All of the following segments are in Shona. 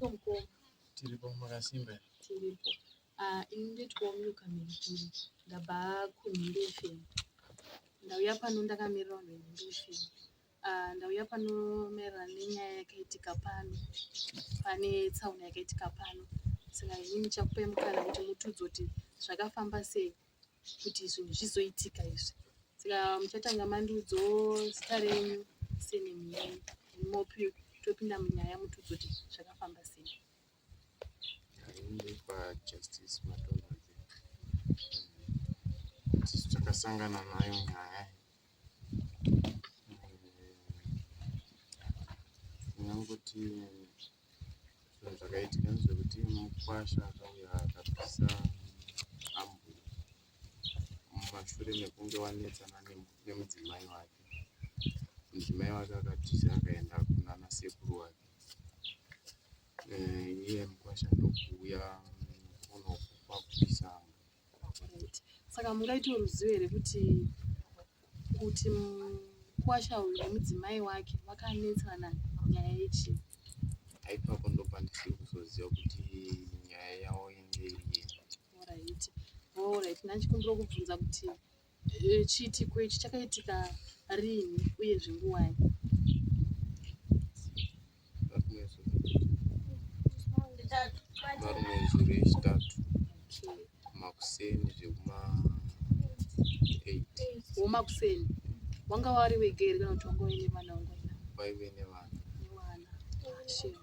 Muriko mukoma? Tiripo, makasimba here? Tiripo. Ah, ini ndoitwawo Milka Mhiripiri, ndabva kuNhimbe FM. Ndauya pano ndakamirira vanhu veNhimbe FM. Ah, ndauya pano maererano nenyaya yakaitika pano, pane tsaona yakaitika pano. Saka ini ndichakupai mukana kuti mutiudze kuti zvakafamba sei kuti zvinhu zvizoitika izvi. Saka muchatanga mandiudzawo zita renyu, surname yenyu, mopi topinda munyaya mutiudze kuti zvakafamba sei. Ndinoitwa Justice Matonhodze. Tisu takasangana nayo nyaya ndingangoti zvinhu zvakaitika ndezvekuti mukwasha akauya akapisa ambuya mumashure mekunge wanetsana nemudzimai wake. Mudzimai wake akatiza akaenda kunana sekuru wake. Eh, iye mukwasha ndokuuya kunoku kwakupisa. Right. Saka mungaitawo ruzivo here kuti kuti mukwasha uyu nemudzimai wake vakanetsana nyaya yechii? Ipapo ndopandisiri kuzoziva kuti nyaya yavo inge iri yei. Alright. Alright, ndachikumbira kubvunza kuti eh, chiitiko ichi chakaitika rini uyezve nguwai? Varume zuro yechitatu makuseni zvekuma 8. Womakuseni wanga wari wega here kana kuti wanga uine vana wanga uina? Waive nevana. Nevana. Ah, shame.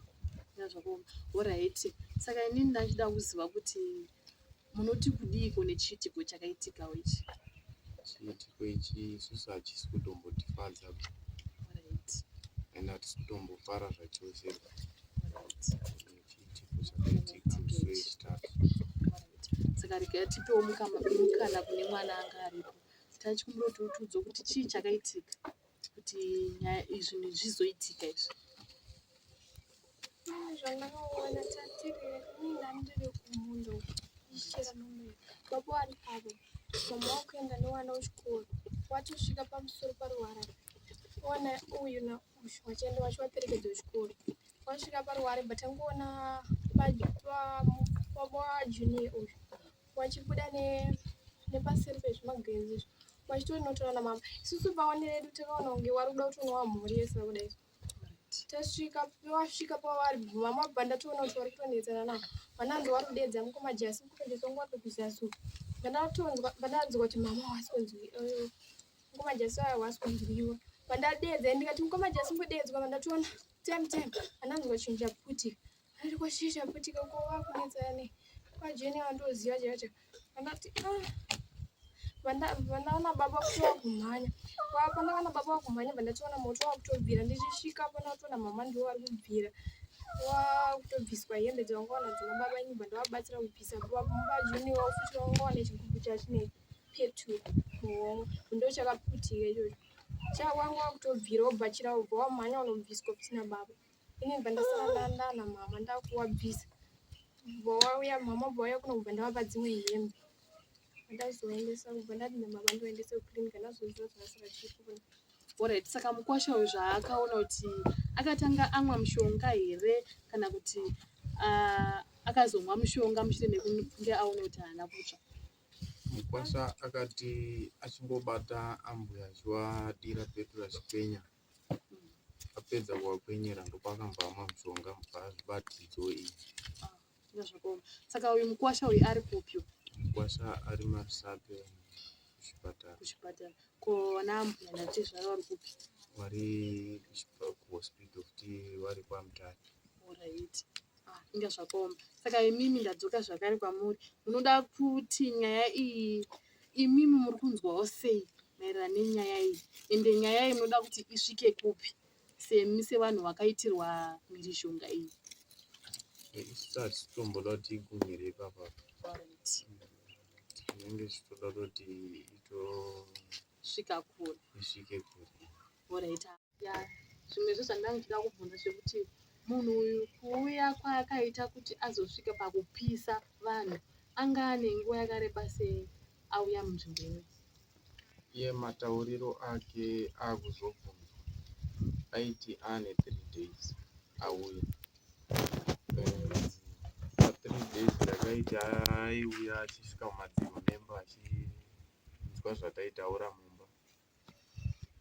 Zvakaoma. Alright. Saka inini ndachida kuziva kuti Munoti kudiiko nechiitiko chakaitikawo ichi? Chiitiko ichi isusu hachisi kutombotifadza Right. and hatisi kutombofara zvachose Right. nechiitiko chakaitika musi wechitatu. Right. Saka regai tipewo mukana kune mwana anga aripo. Tachikumbira kuti utiudze kuti chii chakaitika kuti nyaya izvi zvizoitika izvi. Ini zvandakaona tatiri ini ndandiri kumunda uku ndichichera mombe baba wari avo mama wakuenda newana kuchikoro watosvika pamusoro paruwara wana uyu nauyu wachienda wachivaperekedza kuchikoro wasvika paruware but angoona baba wajunior uyu wachibuda nepaseri pezvimagwenzi izvi wachitorinotora namama isusu paonero edu takaona kunge wari kuda kutonowa mhuri yese vakudai Tasvika wasvika pavari mama bva ndatoona kuti vari kutonetsana navo vananzi vari kudeedza mukoma Jasi mukoma Jasi wangu vari kuzasi uku bvandatonzwa bvandanzwa kuti mama wasi kunzwi eh, mukoma Jasi waya wasi kunzwiwa bvandadeedza ndikati mukoma Jasi mbodeedzwa bvandatoona time time andanzwa chinhu chaputika Ari kwashisha putika ko wakunetsana nei kwajeni wandoziva chaicho chaicho vandati ah vandaona baba kuti wakumhanya pandaona baba wakumhanya vandatoona moto wakutobvira ndichisvika pandatoona mama ndiwo vari kubvira wakutobviswa hembe dzavanga wana dzina baba ini bva ndavabatsira kubvisa bajuni wafuti wanga wane chigubhu chachine peturu muhomwe ndochakaputika ichocho chawanga wakutobvira wobvachira wobva wamhanya unobviswa futi nababa Ini ndibva ndasara ndana mama ndakuwabvisa. Bva wauya mama bva wauya kuno kubva ndavapa dzimwe hembe. Ndazoendesa kubva ndati namama ndoendese kuclinic ndazoziva kuti ndasara chiripo. Alright, saka mukwasha uyu zvaakaona kuti akatanga amwa mushonga here kana kuti uh, akazomwa mushonga mushure mekunge aona kuti haana kutsva? Mukwasha akati achingobata ambuya achiwadira peturu achikwenya Apedza kuvakwenyera ndopaakambva amwa mushonga bva azvibatidzo iyi. Ah, Saka uyu mukwasha uyu ari kupi? Mukwasha ari maRusape kuchipatara. Kuchipatara. Ko vana ambuya natezvara vari kupi? Vari kuhospital futi vari kwaMutare. Alright. Ah, inga zvakaoma. Saka imimi ndadzoka zvakare kwamuri. Munoda kuti nyaya iyi imimi muri kunzwawo sei maererano nenyaya iyi? Ende nyaya iyi munoda kuti isvike kupi semi sevanhu vakaitirwa mhirizhonga iyi? Isu hatisi kutomboda kuti igumire ipapa. Tinenge tichitoda kutoti itosvika kure. Isvike kure. Alright. Ya, zvimwe zvezvandanga ndichida kubvunza zvekuti munhu uyu kuuya kwaakaita kuti azosvika pakupisa vanhu anga ane nguva yakareba sei auya munzvimbo ino? Iye matauriro ake akuzobvunzwa aiti ane 3 days auya. Aiti aiuya achisvika mumadziro memba achinzwa zvataitaura mumba.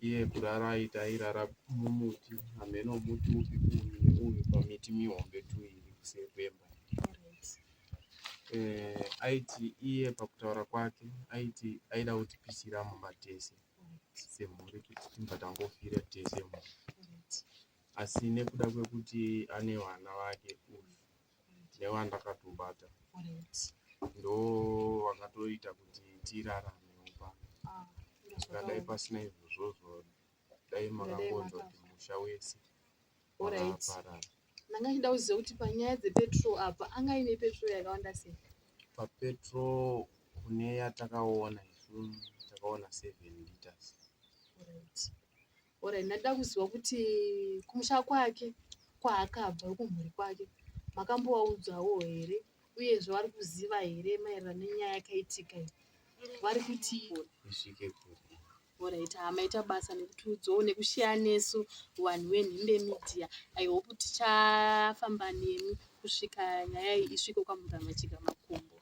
Iye kurara aiti airara mumuti, hameno muti upi uyu neuyu pamiti mihombe tu iri kuseri kwemba. Aiti iye pakutaura kwake aiti aida kutipisira mumba tese semhuri kuti timbva tangofira tese mumba. Asi nekuda kwekuti ane vana vake uyu nevandakatobata ndo vakatoita kuti tiraramewo pano. Zvikadai pasina izvozvozvo dai makangonzwa kuti musha wese wakaparara. Ndanga ndichida kuziva kuti panyaya dzepetrol apa anga aine petrol yakawanda sei? Papetrol kune yatakaona isu takaona 7 liters. Alright. Alright, ndada kuziva kuti kumusha kwake kwaakabva kumhuri kwake makambovaudzawo here uyezve vari kuziva here maererano nenyaya yakaitika iyi vari kuti isvike kure. Alright, hamaita basa nekutiudzawo nekushiya nesu vanhu veNhimbe Media. I hope tichafamba nemi kusvika nyaya iyi isvike kwaMuramachika Makumbo.